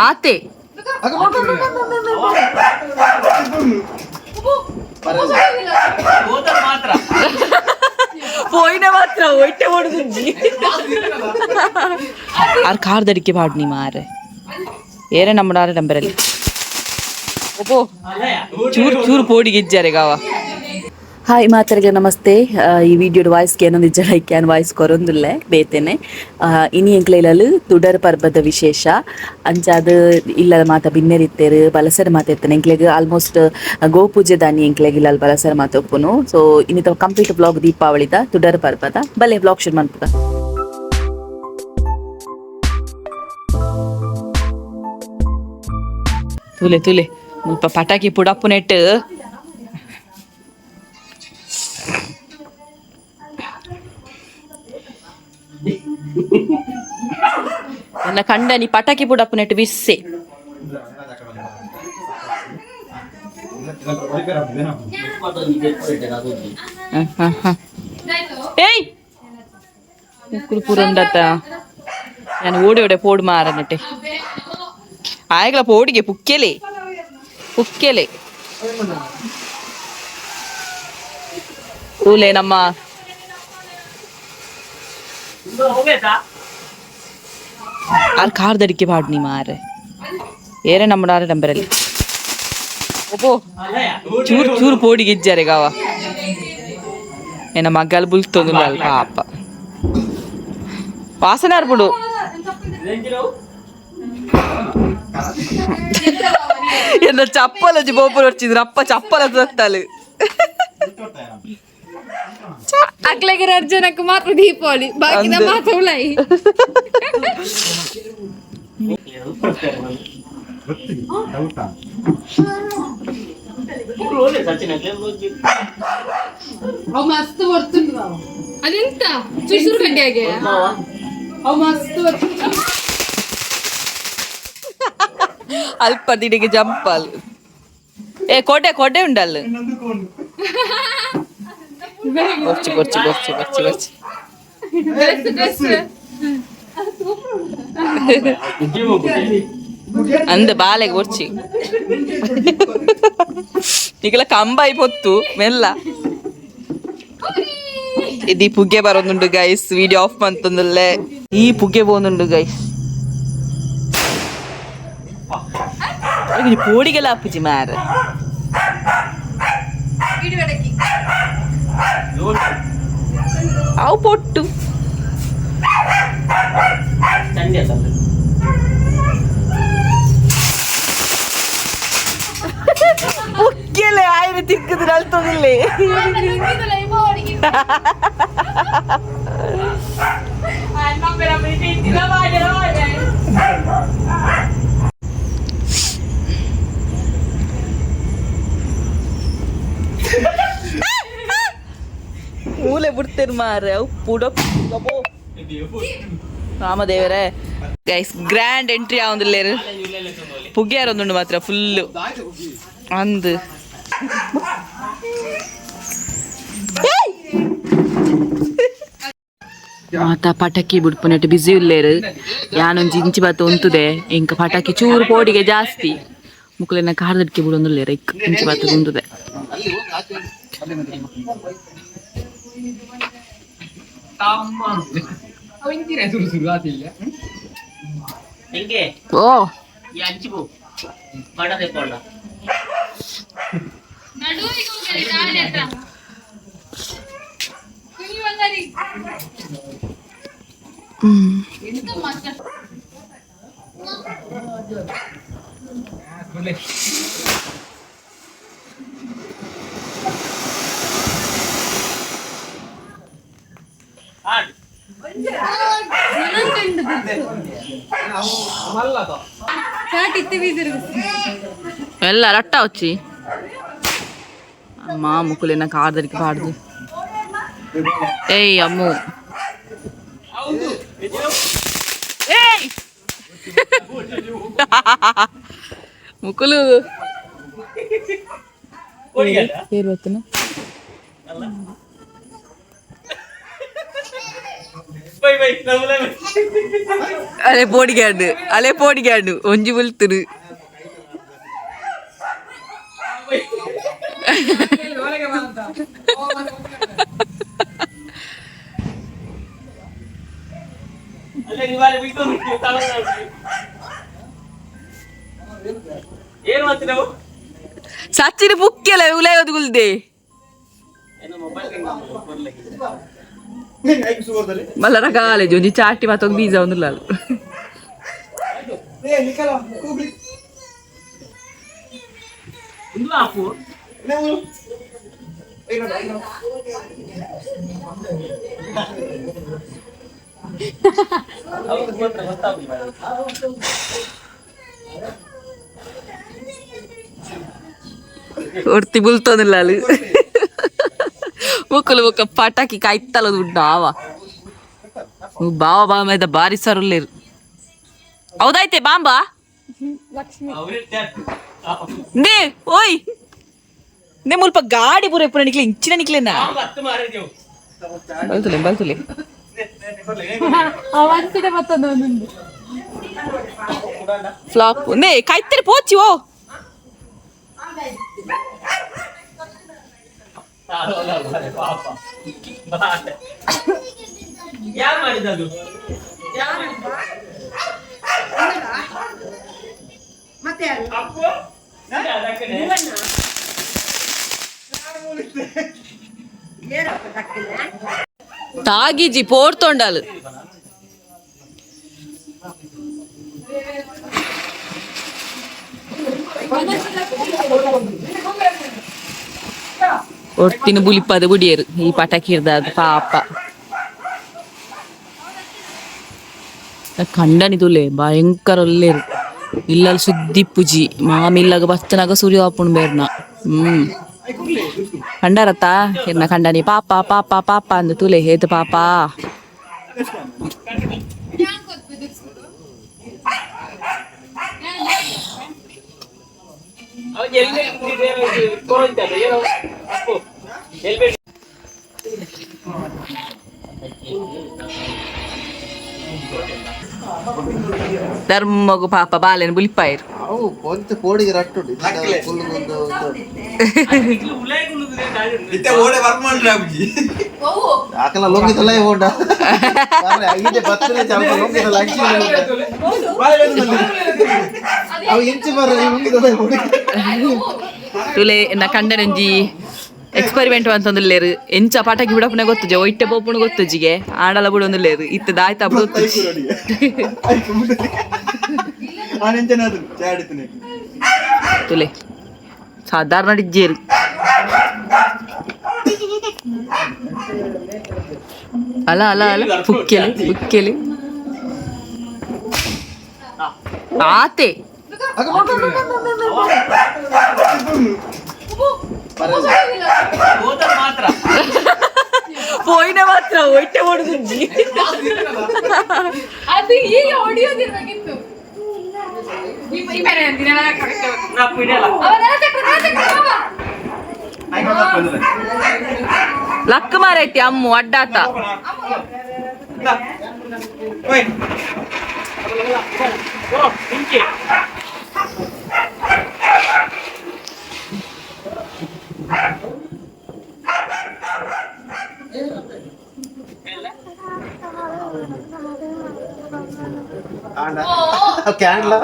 ಆತೆ ಪೋಯಿನ ಮಾತ್ರ ಒಟ್ಟೆ ಹೊಡೆದುಜ್ಜಿ ಆರ್ ಕಾರ್ದಡಿಕೆ ಪಾಡ್ನಿ ಮಾರೆ ಏರೆ ನಮ್ಮಡಾರೆ ನಂಬರಲ್ಲಿ ಒಬ್ಬೋ ಚೂರು ಚೂರು ಪೋಡಿಗೆ ಇಜ್ಜಾರೆ ಗಾವ. ಹಾಯ್ ಮಾತರಿಗೆ ನಮಸ್ತೆ. ಈ ವಿಡಿಯೋಡ್ ವಾಯ್ಸ್ ಏನೊಂದು ಜನ can voice ಕೊರೊಂದುಲ್ಲೆ ಬೇತೇನೆ. ಇನಿ ಎಂಕ್ಲ ತುಡರ್ ಪರ್ಬದ ವಿಶೇಷ. ಅಂಚಾದ್ ಇಲ್ಲದ ಮಾತ ಬಿನ್ನೆರಿತ್ತೇರು ಬಲಸರ ಮಾತ ಇತ್ತೇನೆ. ಎಂಕ್ಲೆಗ್ ಆಲ್ಮೋಸ್ಟ್ ಗೋಪೂಜೆ ದಾನಿ ಎಂಕ್ಲೆಗ್ ಇಲ್ಲಲ್ ಬಲಸರ ಮಾತ ಉಪ್ಪುನು. ಸೊ ಇನ್ನಿತ ಕಂಪ್ಲೀಟ್ ಬ್ಲಾಗ್ ದೀಪಾವಳಿದ ತುಡರ್ ಪರ್ಬದ. ಬಲೆ ಬ್ಲಾಗ್ ಶುರು ಮನ್ಪುಗ. ತೂಲೆ ತೂಲೆ ಮುಲ್ಪ ಪಟಾಕಿ ಪುಡಪ್ಪು ನೆಟ್. ನನ್ನ ಕಂಡನಿ ಪಟಾಕಿ ಪುಡಪ್ಪು ನೆಟ್ ಬಿಸ್ಸೆ. ಹ, ಹ, ಹ. ಏಯ್ ಮುಕ್ಕುಲು ಪೂರ ಉಂಡತ್ತ. ನಾನು ಓಡಿ ಓಡೆ ಪೋಡು ಮಾರ ನೆಟ್ಟೆ ಆಯಗ್ಲ ಪೋಡಿಗೆ ಪುಕ್ಕೆಲೆ ಪುಕ್ಕೆಲೆ ತೂಲೆ ನಮ್ಮ ಆರ್ ಕಾರ್ದಡಿಕೆ ಪಾಡ್ನಿ ಮಾರೆ ಏರೆ ನಮ್ಮಡಾರೆ ನಂಬರಲ್ಲಿ ಒಬ್ಬೋ ಚೂರು ಚೂರು ಪೋಡಿಗೆ ಇಜ್ಜಾರೆ ಗಾವ. ಏನ ಮಗ್ಗಲ್ ಬುಲ್ತೊಂದು ಪಾಪ ವಾಸನೆ ಅರ್ಪುಡು. ಎನ್ನ ಚಪ್ಪಲಜ್ಜಿ ಬೋಪುರ ಹೊಡ್ಚಿದ್ರು ಅಪ್ಪ ಚಪ್ಪಲ ತತ್ತಾಲು. ಅಕ್ಲೆಗೆ ರರ್ಜನಕ್ಕೆ ಮಾತ್ರ ದೀಪಾವಳಿ, ಬಾಕಿದ ಅಂದು. ಮಾತ್ರ ಉಲಾಯಿ. ಅವು ಮಸ್ತ್ ಬರ್ತುಂಡು. ಅದೆಂತ ಚುಸುರು ಕಡ್ಡಿ ಹಾಗೆ ಅವು ಮಸ್ತ್ ಬರ್ತುಂಡು. ಅಲ್ಪ ದಿಡಿಗೆ ಜಂಪಲ್. ಏ ಕೋಟೆ ಕೋಟೆ ಉಂಡಲ್ಲ. ಕೊರ್ಚಿ ಕೊರ್ಚಿ ಕೊರ್ಚಿ ಕೊರ್ಚಿ ಕೊರ್ಚಿ. Dress dress. ಅಂದ ಬಾಲೆಗೆ ಕೊರ್ಚಿ. ಈಗಲ ಕಂಬಾಯಿ ಪೊತ್ತು ಮೆಲ್ಲ. ಇದು ಈ ಪುಗ್ಗೆ ಬರೋದುಂಡು ಗೈಸ್. ವಿಡಿಯೋ ಆಫ್ ಮಂತಂದಲ್ಲೇ ಈ ಪುಗ್ಗೆ ಪೋನುಂಡು ಗೈಸ್. ಪೋಡಿಗೆಲ್ಲ ಅಪ್ಪುಜಿ ಮಾರ. ಅವು ಪೊಟ್ಟು. ಪುಕ್ಕೆಲೆ ಆಯ್ರೆ ತಿಕ್ಕುದು ಅಲ್ತೋದಿಲ್ಲೇ. ಮೂಲೆ ಬಿಡ್ತೇನೆ ಮಾರೆ ಅವು ಪುಡ. ರಾಮದೇವರೇ ಗೈಸ್, ಗ್ರ್ಯಾಂಡ್ ಎಂಟ್ರಿ ಆವೊಂದುಲ್ಲೇರು. ಪುಗ್ಗ್ಯಾರ ಒಂದುಂಡು ಮಾತ್ರ ಫುಲ್ಲು ಅಂದು. ಮಾತ ಪಟಾಕಿ ಬುಡ್ಪುನೆಟ್ ಬಿಸಿ ಉಲ್ಲೇರು. ಯಾನೊಂಜಿ ಇಂಚಿ ಬಾತ ಉಂತುದೆ. ಇಂಕ ಪಟಾಕಿ ಚೂರು ಪೋಡಿಗೆ ಜಾಸ್ತಿ. ಮುಕುಲೆನ ಕಾರ್ದಡ್ಕೆ ಬುಡೊಂದುಲ್ಲೇರು. ಇಕ್ ಇಂಚಿ ಬಾತ ಉಂತುದೆ. ಓ ಎಲ್ಲ ರಟ್ಟ వచ్చి అమ్మా ముక్కులేనా కార్దరికి పాడదు. ఏయ్ అమ్ము ఏయ్ ముక్కులు పేరు వస్తున్నా. ಅಲೆ ಪೋಡಿಗ್ಯಾಂಡು, ಅಲೆ ಪೋಡಿಗ್ಯಾಂಡು, ಒಂಜಿ ಬುಲ್ತುರು. ಸಚಿನ್ ಬುಕ್ಕೆಲ್ಲ ಉಲಯೋದು ಗುಲ್ದೆ. ಮಲ್ಲರ ಕಾಲೇಜ್ ಒಂಜಿ ಚಾಟಿ ಮಾತೊಂದು ಬೀಜ ಒಂದುಲ್ಲ. ಒರ್ತಿ ಬುಲ್ತೊಂದಿಲ್ಲ ಅಲ್ಲಿ. ಮುಕ್ಕಲು ಬೊಕ್ಕ ಪಟಾಕಿ ಕಾಯ್ತಲ್ಲ ದುಡ್ಡು ಆವ ಬಾವ ಬಾವ ಮೇದ ಬಾರಿ ಸರುಲ್ಲೇರು. ಹೌದಾಯ್ತೆ ಬಾಂಬಾ ನೇ ಓಯ್ ನೇ ಮುಲ್ಪ ಗಾಡಿ ಪೂರ ಎಪ್ಪುನ ನಿಕ್ಲೆ ಇಂಚಿನ ನಿಕ್ಲೆನಾ ಬಲ್ತುಲೆ ಬಲ್ತುಲೆ. ಫ್ಲಾಪ್ ನೇ ಕಾಯ್ತಾರೆ ಪೋಚಿ ಓ. ಯಾರು ಮಾಡಿದ್ದದು? ಅಪ್ಪು ತಾಗಿಜಿ ಪೋರ್ತೊಂಡಲ್. ಒರ್ತಿನ ಬುಲಿಪದ ಬುಡಿಯರು ಈ ಪಟಾಕಿ ಇರ್ದ ಪಾಪ. ಕಂಡನಿ ತುಲೆ ಭಯಂಕರ ಒಲ್ಲೇರು. ಇಲ್ಲಲ್ ಸುದ್ದಿ ಪುಜಿ ಮಾಮಿಲ್ಲಾಗ ಬತ್ತನಾಗ ಸೂರ್ಯ ಆಪುಣ್ ಬೇರ್ನ. ಕಂಡರತ್ತ ಎನ್ನ ಕಂಡನಿ ಪಾಪ ಪಾಪ ಪಾಪ ಅಂದು ತುಲೆ ಹೇತು ಪಾಪ. ಧರ್ಮಗು ಪಾಪ ಬಾಲೆನ್ ಬುಲಿಪಾಯಿರು. ಅವು ಪೊಂತ ಕೋಡಿಗೆ ರಟ್ಟುಂಡು. ಇತ್ತೆ ಓಡೆ ವರ್ಕ್ ಮಾಡ್ರೆ ಅಬ್ಜಿ. ಆಕಲ ಲೊಂಗಿ ತಲೆ ಓಡ ಐದೆ ಬತ್ತನೆ ಚಾಪ ಲೊಂಗಿ ತಲೆ ಅಂಚಿ ಅವು ಇಂಚಿ ಬರ್ರೆ ಲೊಂಗಿ ತಲೆ ಓಡಿ. ತುಲೆ ಎನ್ನ ಕಂಡನಂಜಿ ಎಕ್ಸ್ಪೆರಿಮೆಂಟ್ ಅಂತಂದುಲ್ಲೇರು ಎಂಚ ಪಟಾಕಿ ಬಿಡಪ್ಪನೆ ಗೊತ್ತುಜೆ, ಒಯ್ಟೆ ಪೋಪುಣ ಗೊತ್ತುಜಿಗೆ ಆಡಲ ಬಿಡೊಂದುಲ್ಲೇರು ಇತ್ತ ದಾಯ್ತ ಗೊತ್ತುಜಿ. ತುಲೆ ಸಾಧಾರಣ ಡಿಜ್ಜೇರು. ಅಲ್ಲ ಅಲ್ಲ ಅಲ್ಲ, ಪುಕ್ಕೆಲೆ ಪುಕ್ಕೆಲೆ ಆತೆ. ಮಾತ್ರ ಪೋಯಿನ ಮಾತ್ರ ಒಯ್ಟೆ ಹೊಡೆದುಜ್ಜಿ. ಅದು ಈಗ ಹೊಡಿಯೋದಿರ್ಬೇಕಿತ್ತು. ಲಕ್ ಮಾರೈತಿ ಅಮ್ಮು ಅಡ್ಡಾತ. ಕ್ಯಾಂಡ್ಲ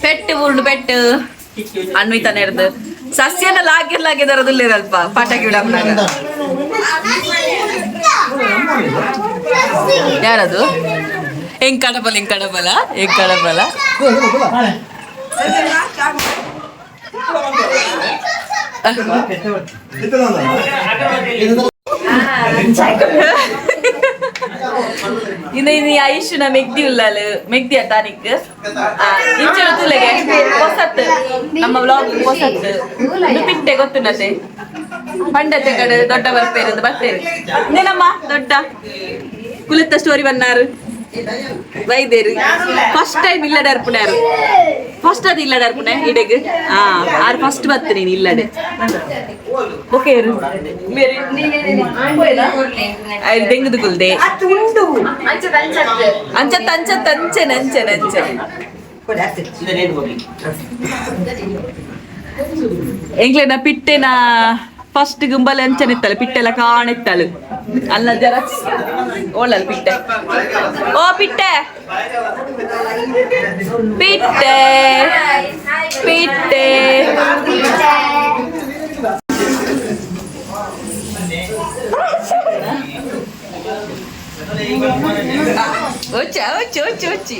ಪೆಟ್ಟು ಊರ್ಡು ಪೆಟ್ಟು ಅನ್ವಿತಾನೆ ಇರ್ದು ಸಸ್ಯನ ಲಾಗಿರ್ ಲಾಗಿದಾರದಿಲ್ಲ ಪಟಾಕಿ ಬಿಡಪ್ಪನಾಗ. ಯಾರದು? ಹೆಂಗ್ ಕಡಬಲ ಹೆಂಗ್ ಕಡಬಲ ಹೆಂಗ್ ಕಡಬಲ. ಇನ್ನು ಇನ್ನು ಐಶುನ ಮೆಗ್ದಿ ಉಳ್ಳಾಲು ಮೆಗ್ದಿ ಅತ್ತಾನಿಕ್ ಇಂಚಿನ ತುಲೆಗೆ ಹೊಸತ್ತು ನಮ್ಮ ವ್ಲಾಗ್ ಹೊಸತ್ತು ಇನ್ನು ಪಿಟ್ಟೆ ಗೊತ್ತುನತೆ ಪಂಡತೆ ಕಡೆ ದೊಡ್ಡ ಬರ್ಪೇರು ಬರ್ತೇನೆ. ಇನ್ನೇನಮ್ಮ ದೊಡ್ಡ ಕುಲತ್ತ ಸ್ಟೋರಿ ಬನ್ನಾರು. ಬೈದೇರು ಫಸ್ಟ್ ಟೈಮ್ ಇಲ್ಲಡೆ ಅರ್ಪುಣೆ. ಫಸ್ಟ್ ಅದು ಇಲ್ಲಡೆ ಅರ್ಪುಣೆ ಇಡೆಗ್. ಆ ಆರ್ ಫಸ್ಟ್ ಬತ್ತು ನೀನು ಇಲ್ಲಡೆ. ಓಕೆ, ದೆಂಗದು ಕುಲ್ದೆ. ಅಂಚತ್ ಅಂಚತ್, ಅಂಚೆನೆ ಅಂಚೆನೆ ಅಂಚೆನೆ. ಎಂಕ್ಲೆನ ಪಿಟ್ಟೆನ ಫಸ್ಟ್ ಗುಂಬಲ್ ಅಂಚನೆ ಇತ್ತಲ್ಲ, ಪಿಟ್ಟೆಲ್ಲ ಕಾಣಿತ್ತಳು ಅಲ್ಲ ಜೆರಾಕ್ಸ್ ಓಳಲ್ ಪಿಟ್ಟೆ. ಓ ಪಿಟ್ಟೆ, ಪಿಟ್ಟೆ, ಪಿಟ್ಟೆ. ಒಚ್ಚ ಒಚ್ಚ ಒಚ್ಚ ಒಚ್ಚಿ.